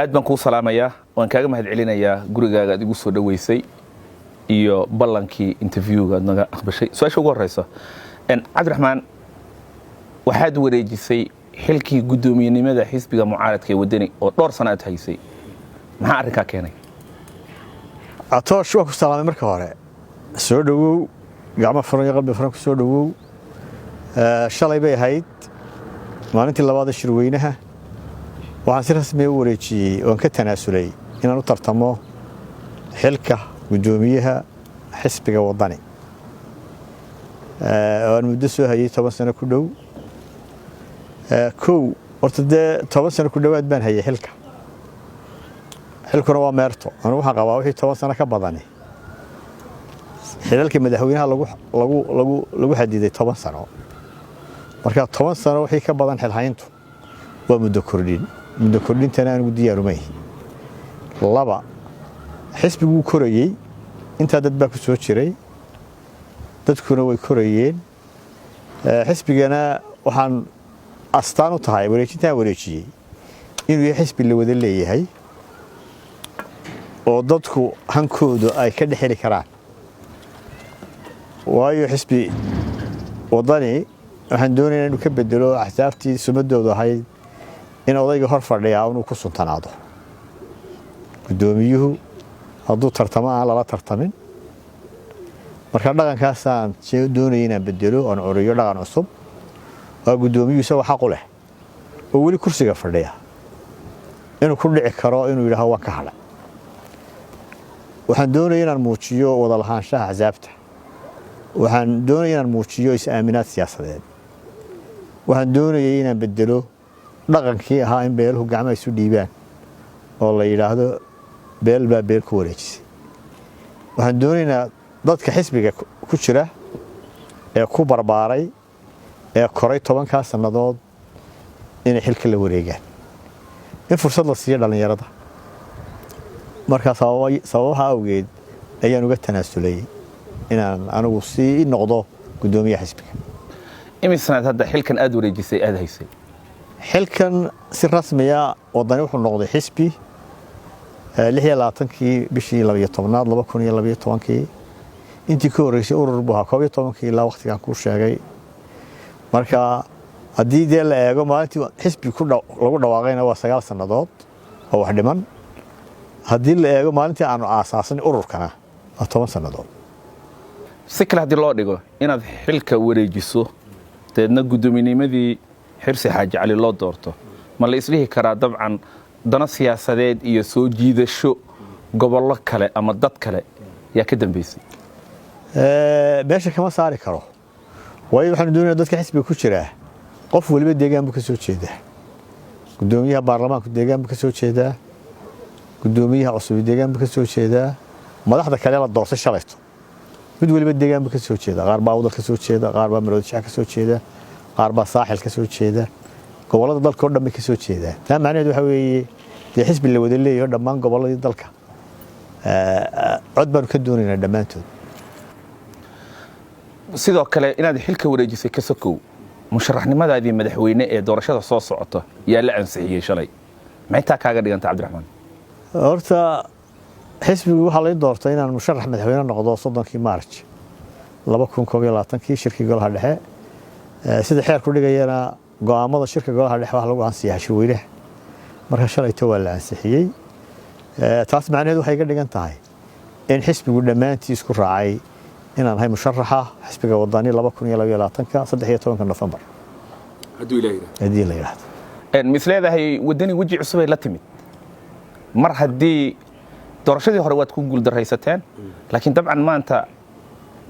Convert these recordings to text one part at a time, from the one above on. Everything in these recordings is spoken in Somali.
Aad baan kuu salaamayaa, waan kaaga mahad celinayaa gurigaaga aad igu soo dhoweysay iyo ballankii interviewga aad naga aqbashay. Su-aasha ugu horeysa, Cabdiraxmaan, waxaad wareejisay xilkii guddoomiyenimada xisbiga mucaaradka ee Wadani oo dhowr sano aad haysay. Maxaa arrinkaa keenay? Catoosh, waa ku salaamay. Marka hore soo dhowow, gacmo furan iyo qalbi furan ku soo dhowow. Shalay bay ahayd maalintii labaada shirweynaha. Waxaan si rasmiya u wareejiyey oon ka tanaasulay inaan u tartamo xilka guddoomiyaha xisbiga Wadani oo aan muddo soo hayay, 10 sano ku dhow. Kow, horta dee 10 sano ku dhowaad baan hayay xilka. Xilkuna waa meerto. Anu waxaan qabaa wixii 10 sano ka badani, xilalka madaxweynaha lagu xadiday 10 sano. Marka 10 sano wixii ka badan xilhayntu waa muddo kordhin. Muddo kordhintana anigu diyaarumay. Laba, xisbiguu korayey, intaa dad baa ku soo jiray, dadkuna way korayeen. Xisbigana waxaan astaan u tahay wareejintaan wareejiyey inuu yahay xisbi la wada leeyahay oo dadku hankoodu ay ka dhex heli karaan. Waayo, xisbi Wadani waxaan doonayaa inuu ka bedelo axsaabtii sumadoodu ahayd in odayga hor fadhiyaa inuu ku suntanaado, guddoomiyuhu hadduu tartamo aan lala tartamin. Marka dhaqankaasaan doonaya inaan bedelo oon curiyo dhaqan cusub waa guddoomiyuhu isagoo xaq u leh oo weli kursiga fadhiya inuu ku dhici karo inuu yidhaaho waan ka hadhay. Waxaan doonaya inaan muujiyo wada lahaanshaha axsaabta. Waxaan doonaya inaan muujiyo is-aaminaad siyaasadeed. Waxaan doonayay inaan bedelo dhaqankii ahaa in beeluhu gacmaha isu dhiibaan oo la yidhaahdo beel baa beel ku wareejisay. Waxaan doonaynaa dadka xisbiga ku jira ee ku barbaaray ee koray 10-kaa sannadood inay xilka la wareegaan, in fursad la siiyo dhallinyarada. Markaa sababaha awgeed ayaan uga tanaasulay inaan anigu sii noqdo guddoomiyaha xisbiga. Imisanaad hadda xilkan aad wareejisay aad haysay? Xilkan si rasmiya Wadani wuxuu noqday xisbi 26-kii bishii 12aad 2012-kii. Intii ka horreysay urur buu ahaa, 11-kii ilaa waqtigan kuu sheegay. Marka haddii dee la eego maalintii xisbi lagu dhawaaqayna waa 9 sannadood oo wax dhiman. Haddii la eego maalintii aanu aasaasanay ururkana waa 10 sannadood. Si kale haddii loo dhigo, inaad xilka wareejiso deedna guddoominnimadii Xirsi Xaaji Cali loo doorto, ma la isdhihi karaa dabcan dano siyaasadeed iyo soo jiidasho gobollo kale ama dad kale yaa ka dambeysay? Meesha kama saari karo, waayo waxaanu doonaya dadka xisbiga ku jiraa qof waliba deegaan buu ka soo jeedaa. Guddoomiyaha baarlamaanku deegaan buu ka soo jeedaa, guddoomiyaha cusub deegaan buu ka soo jeedaa, madaxda kale la doortay shalayto mid waliba deegaan buu ka soo jeedaa. Qaar baa Awdal ka soo jeeda, qaar baa Maroodijeex ka soo jeeda, qaar baa Saaxil ka soo jeeda. Gobollada dalka oo dhan bay ka soo jeedaan. Taa macnaheedu waxa weeye dee xisbi la wada leeyaho dhammaan gobolladii dalka cod baanu ka doonaynaa dhammaantood. Sidoo kale, inaad xilka wareejisay ka sokow, musharaxnimadaadii madaxweyne ee doorashada soo socota yaa la ansixiyey shalay. Maxay taa kaaga dhiganta, Cabdiraxmaan? Horta xisbigu waxaa lay doortay inaan musharax madaxweyne noqdo 30-kii Maarj 2021-kii shirkii golaha dhexe. Sida xeer ku dhigayana, go'aamada shirka golaha dhexe waxa lagu ansiyaa shirweynaha. Marka shalayto waa la ansixiyey. Taas macnaheedu waxay ka dhigan tahay in xisbigu dhammaantii isku raacay inaan ahay musharaxa xisbiga Wadani 2022-ka 13-ka Nofembar, haddii la yidhaahdo. Mis leedahay Wadani weji cusubay la timid mar haddii doorashadii hore waad ku guuldaraysateen, laakiin dabcan maanta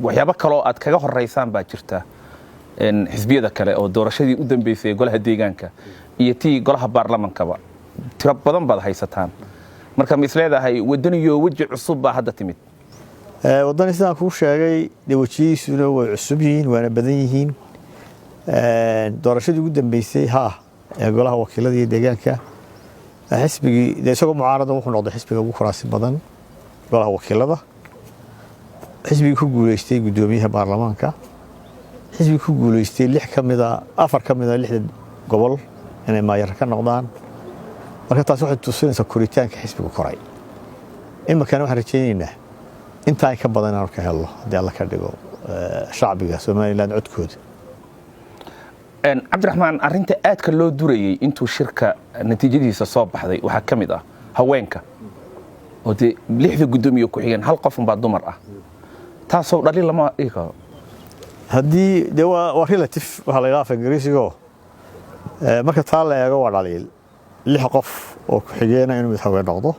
waxyaabo kaloo aad kaga horeysaan baa jirta xisbiyada kale oo doorashadii u dambeysay ee golaha deegaanka iyo tii golaha baarlamankaba tiro badan baad haysataan. Marka ma is leedahay Wadaniyo weji cusub baa hadda timid? Waddani sidaan kuu sheegay dee wejiyadiisuna way cusub yihiin, waana badan yihiin. Doorashadii ugu dambeysay ha ee golaha wakiilada iyo deegaanka, xisbigii dee isagoo mucaarada wuxuu noqday xisbiga ugu kuraasi badan golaha wakiilada, xisbigii ku guuleystay guddoomiyaha baarlamaanka, xisbigii ku guuleystay lix ka mida, afar ka mida lixda gobol inay maayar ka noqdaan. Marka taasi waxay tusinaysaa koritaanka xisbiga koray. Iminkana waxaan rajaynaynaa intaa ay ka badan inaanu ka helno, haddii Alla ka dhigo, shacbiga Somaliland codkooda. Cabdiraxmaan, arrinta aadka loo durayey intuu shirka natiijadiisa soo baxday waxaa ka mid ah haweenka, oo dee lixda guddoomiye ku-xigeen hal qof unbaa dumar ah. Taasoo dhaliil lama dhihi karo? Haddii dee waa relative waxaa la yidhaha af Ingiriisigo. Marka taa la eego, waa dhaliil lix qof oo ku-xigeena inuu mid haween noqdo,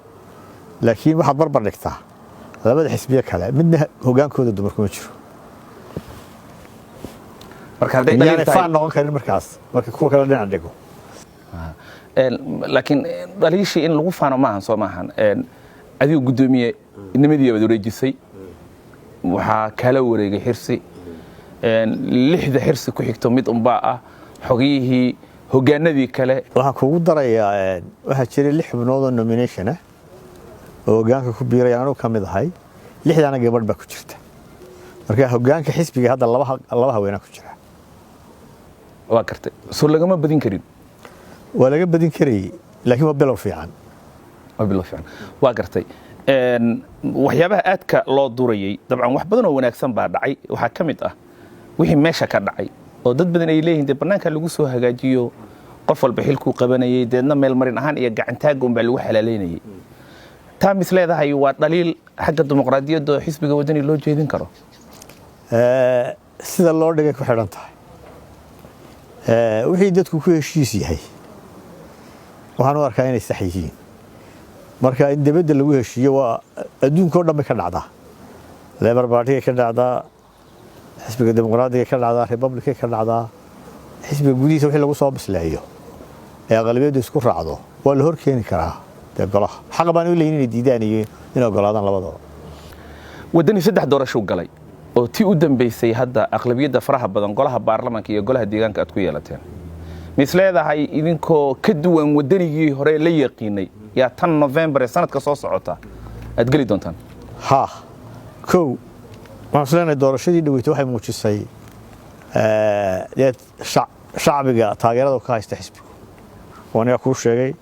laakiin waxaad barbar dhigtaa labada xisbiye kale, midna hogaankooda dumar kuma jiro. Marka hadday dhaliil miyaanay tahay faan noqon karin markaas marka kuwa kale dhinac dhigo? Laakiin dhaliishii in lagu faano maahan, soo maahan? Adigu guddoomiye nimadii baad wareejisay, waxaa kala wareegay Xirsi. Lixda Xirsi ku xigto mid unbaa ah xogiyihii, hogaanadii kale. Waxaan kugu darayaa, waxaa jiray lix xubnood oo nomination ah oo hogaanka ku biiraya, anugu ka mid ahay. Lixdaana gabadh baa ku jirta. Marka hogaanka xisbiga hadda laba haweenaa ku jira. Waa gartay. Soo lagama badin karin? Waa laga badin karayey, laakiin waa bilow fiican. Waa bilow fiican, waa gartay. Waxyaabaha aadka loo durayey, dabcan wax badan oo wanaagsan baa dhacay, waxaa ka mid ah wixii meesha ka dhacay oo dad badan ay leeyihiin dee bannaanka lagu soo hagaajiyo, qof walba xilkuu qabanayay, deedna meel marin ahaan iyo gacantaaga unbaa lagu xalaaleynayay. Taa mis leedahay waa dhaliil xagga dimuqraadiyadda oo xisbiga Wadani loo jeedin karo? Sida loo dhigay ku xidhan tahay. Wixii dadku ku heshiis yahay waxaan u arkaa inay sax yihiin. Marka in dibadda lagu heshiiyo waa adduunka oo dhan bay ka dhacdaa. Labour Party ka dhacdaa, xisbiga Dimuqraadiga ka dhacdaa, Republic ka dhacdaa. Xisbiga gudihiisa wixii lagu soo bisleeyo ee aqalabiyaddu isku raacdo waa la hor keeni karaa dee golaha. Xaq baan u leeyihin inay diidaan iyo inay ogolaadaan labadaba. Waddani saddex doorashuu galay oo tii u dambaysay hadda aqlabiyadda faraha badan golaha baarlamaanka iyo golaha deegaanka aad ku yeelateen. Mis leedahay idinkoo ka duwan Waddanigii hore la yaqiinay yaa tan November ee sanadka soo socota aad geli doontaan? Haa, kow waxaan is leenahay doorashadii dhaweyta waxay muujisay dee shacbiga taageerada ka haysta xisbigu. Oo aniga kuu sheegay,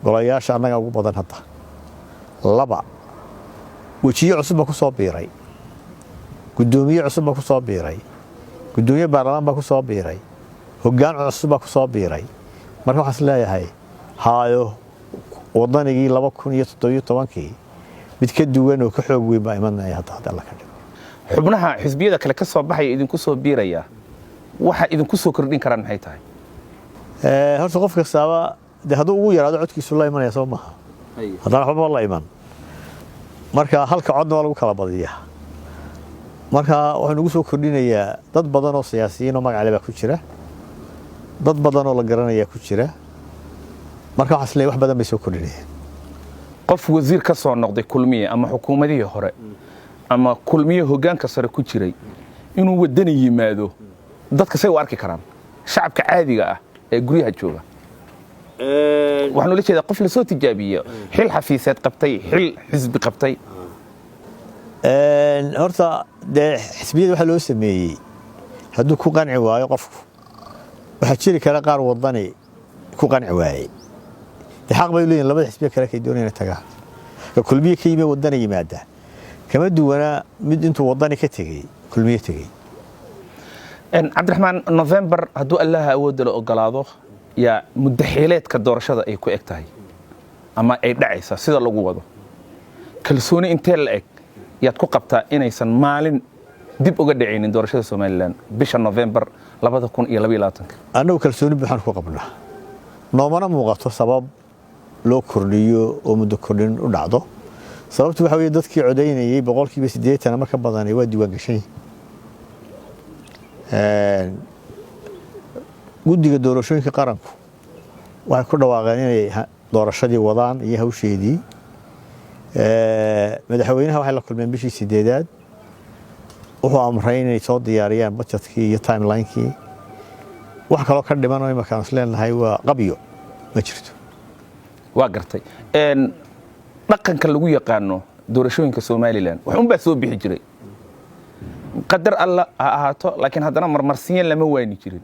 golayaasha annaga ugu badan hadda. Laba, wejiyo cusub baa ku soo biiray, guddoomiye cusub baa ku soo biiray, guddoomiye baarlamaan baa ku soo biiray, hoggaan cusub baa ku soo biiray. Marka waxaan is leeyahay haayo, Waddanigii 2017-kii mid ka duwan oo ka xoog weyn baa imanaya hadda, hadda Alla ka dhigo. Xubnaha xisbiyada kale ka soo baxaya idinku soo biiraya, waxa idinku soo kordhin karaan maxay tahay? Horta qof kastaaba dee hadduu ugu yaraado codkiisu la imanaya, soo maaha? Haddana waxbaba la iman. Marka halka codna waa lagu kala badiyaa. Marka wuxuu nagu soo kordhinayaa dad badan oo siyaasiyiin oo magac leh baa ku jira, dad badan oo la garanaya ku jira. Marka waxaan is leeyahay wax badan bay soo kordhinayaan. Qof wasiir ka soo noqday Kulmiye ama xukuumadihii hore ama Kulmiye hoggaanka sare ku jiray inuu Waddani yimaado, dadka say u arki karaan, shacabka caadiga ah ee guryaha jooga? Waxaan ula jeedaa qof lasoo tijaabiye, xil xafiiseed qabtay, xil xisbi qabtay. Horta dee xisbiyada waxaa loo sameeyey hadduu ku qanci waayo qofku. Waxaa jiri kara qaar Wadani ku qanci waayey, dee xaq bay u leeyihin labada xisbiya kale kay doonayaan inay tagaan. Ka Kulmiye ka yimi Wadani yimaada kama duwanaa mid intuu Wadani ka tegey Kulmiye tegey. Cabdiraxmaan, November hadduu Allaha awoodda la ogolaado yaa muddaxiileedka doorashada ay ku eg tahay ama ay dhacaysa sida lagu wado. Kalsooni intee la eg yaad ku qabtaa inaysan maalin dib uga dhacaynin doorashada Somaliland bisha November 2022-ka? Annagu kalsooni buuxaan ku qabnaa. Noomana muuqato sabab loo kordhiyo oo muddo kordhin u dhacdo. Sababtu waxa weeye dadkii codaynayey 80% ama ka badanay waa diiwaan gashan yihiin. Guddiga doorashooyinka qaranku waxay ku dhawaaqeen inay doorashadii wadaan iyo hawsheedii. Madaxweynaha waxay la kulmeen bishii sideedaad, wuxuu amray inay soo diyaariyaan budgetkii iyo timelinekii. Wax kaloo ka dhiman oo imakaan is leenahay waa qabyo ma jirto. Waa gartay. Dhaqanka lagu yaqaano doorashooyinka Somaliland wax unbaa soo bixi jiray, qadar Alla ha ahaato, laakiin haddana marmarsiyan lama waani jirin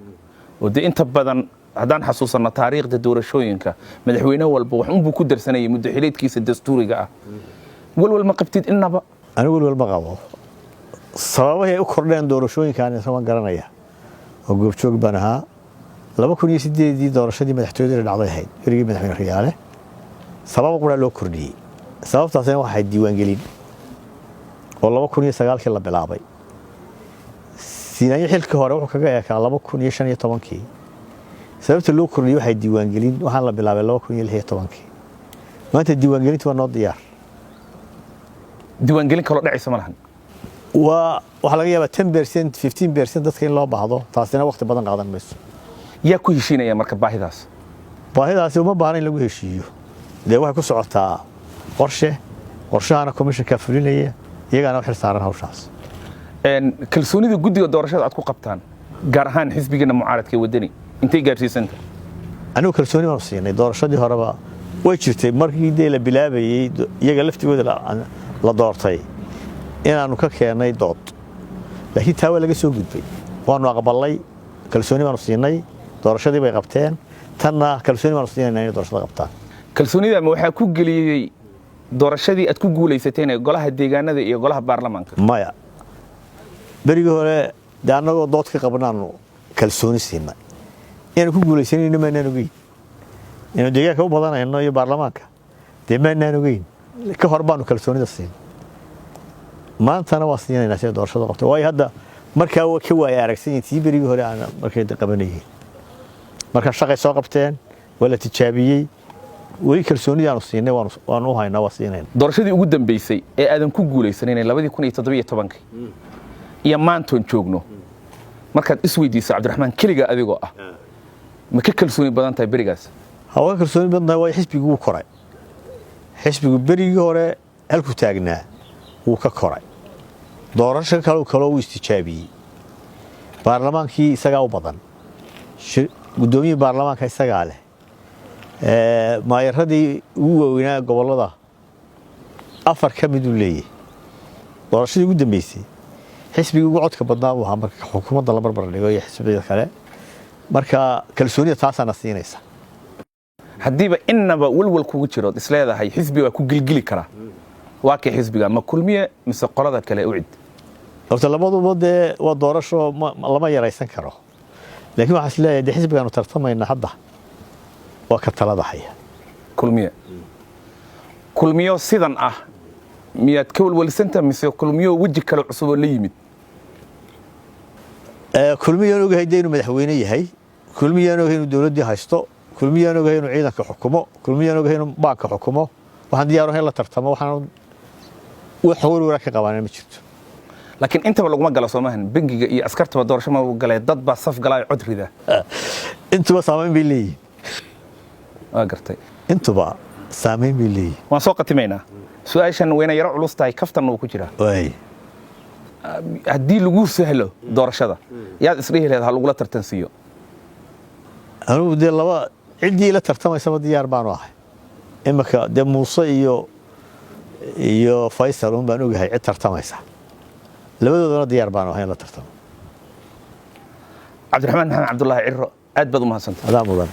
oo dee inta badan Haddaan xasuusanno taariikhda doorashooyinka, madaxweyne walba wax unbuu ku darsanayay muddo xileedkiisa dastuuriga ah. Walwal ma qabtid innaba? Anigu welwel ma qabo. Sababahii ay u kordheen doorashooyinkan waan garanaya oo goobjoog baan ahaa. 2008-dii doorashadii madaxtooyada dhacday ahayd berigii madaxweyne Riyaale. Sabab quraa loo kordhiyey, sababtaasina waxay diiwaangelin oo 2009-kii la bilaabay. Siinayo xilkii hore wuxuu kaga eekaa 2015-kii. Sababta loo kordhiyey waxay diiwaangelin, waxaan la bilaabay 2016-kii. Maanta diiwaangelintu waa noo diyaar. Diiwaangelin kaloo dhacaysa ma lahan? Waa waxaa laga yaabaa 10%, 15% dadka in loo baahdo, taasina waqti badan qaadan mayso. Yaa ku heshiinaya marka baahidaas? Baahidaasi uma baahna in lagu heshiiyo. Dee waxay ku socotaa qorshe, qorshahana commissionka fulinaya, iyagaana u xil saaran hawshaas. Kalsoonida guddiga doorashada aad ku qabtaan, gaar ahaan xisbigiina mucaaradka ee Wadani, intay gaarsiisanta? Anigu kalsooni baanu siinay. Doorashadii horeba way jirtay, markii dee la bilaabayey iyaga laftigooda la doortay inaanu ka keennay dood, laakiin taa waa laga soo gudbay, waanu aqbalay, kalsooni baanu siinay, doorashadii bay qabteen. Tanna kalsooni baanu siinayna inay doorashada qabtaan. Kalsoonida ma waxaa ku geliyey doorashadii aad ku guulaysateen ee golaha deegaanada iyo golaha baarlamaanka? Maya, berigii hore dee annagoo dood ka qabnaanu kalsooni siinay. Inaanu ku guulaysanayno maanaan ogeyn, inaanu deegaanka u badanayno iyo baarlamaanka dee maanaan ogeyn. Ka hor baanu kalsoonida siinay, maantana waa siinaynaa sida doorashada qabtay, waayo hadda markaa waa ka waaya aragsan yihiin tii berigii hore aan markay qabanayeen. Marka shaqay soo qabteen, waa la tijaabiyey, weli kalsoonidii aanu siinay waanu u haynaa, waa siinayna. Doorashadii ugu dambeysay ee aadan ku guulaysanin 2017-kii iyo maantoon joogno, markaad isweydiiso Cabdiraxmaan keliga adigoo ah, ma ka kalsooni badan tahay berigaas? Ha, waa ka kalsooni badan tahay, waayo xisbigii wuu koray. Xisbigu berigii hore halkuu taagnaa wuu ka koray. Doorasho kale kaloo wuu istijaabiyey. Baarlamaankii isagaa u badan, guddoomiyihii baarlamaanka isagaa leh, maayaradii ugu waaweynaa gobollada afar ka miduu leeyahay. Doorashadii ugu dambeysay xisbigii ugu codka badnaa buu ahaa marka xukuumadda la barbar dhigo iyo xisbiyada kale. Marka kalsoonida taasaana siinaysa. Haddiiba innaba walwal kugu jiro, isleedahay xisbi waa ku gilgili karaa, waa kay xisbiga? Ma Kulmiye mise qolada kale UCID? Horta labaduba dee waa doorasho, lama yaraysan karo, laakiin waxaan is leeyahay dee xisbigaanu tartamayna hadda waa ka talada haya. Kulmiye. Kulmiyo sidan ah miyaad ka walwalsanta mise Kulmiyo weji kale cusub oo la yimid? Kulmiyaan ogahay dee inuu madaxweyne yahay, Kulmiyaan ogahay inuu dowladdii haysto, Kulmiyaan ogahay inuu ciidanka xukumo, Kulmiyaan ogahay inuu baanka xukumo. Waxaan diyaar ahay in la tartamo, waxaan wax warwara ka qabaana ma jirto. Laakiin intaba laguma galo soomahan, bangiga iyo askartaba doorasho ma galee, dad baa saf galaayo cod rida. Intuba saamayn bay leeyihin. Waa gartay. Intuba saamayn bay leeyihin. Waan soo qatimaynaa. Su-aashan wayna yaro culus tahay, kaftanna uu ku jiraa. Waay. Haddii lagu sahlo doorashada, yaad isdhihi lahayd ha lagula tartansiiyo? Anugu dee laba ciddii ila tartamaysaba diyaar baanu ahay. Imika dee Muuse iyo Faysal un baan ogahay cid tartamaysa, labadoodana diyaar baanu ahay in la tartamo. Cabdiraxmaan Maxamed Cabdulaahi Ciro, aad baad u mahadsantay. Adaa mudan.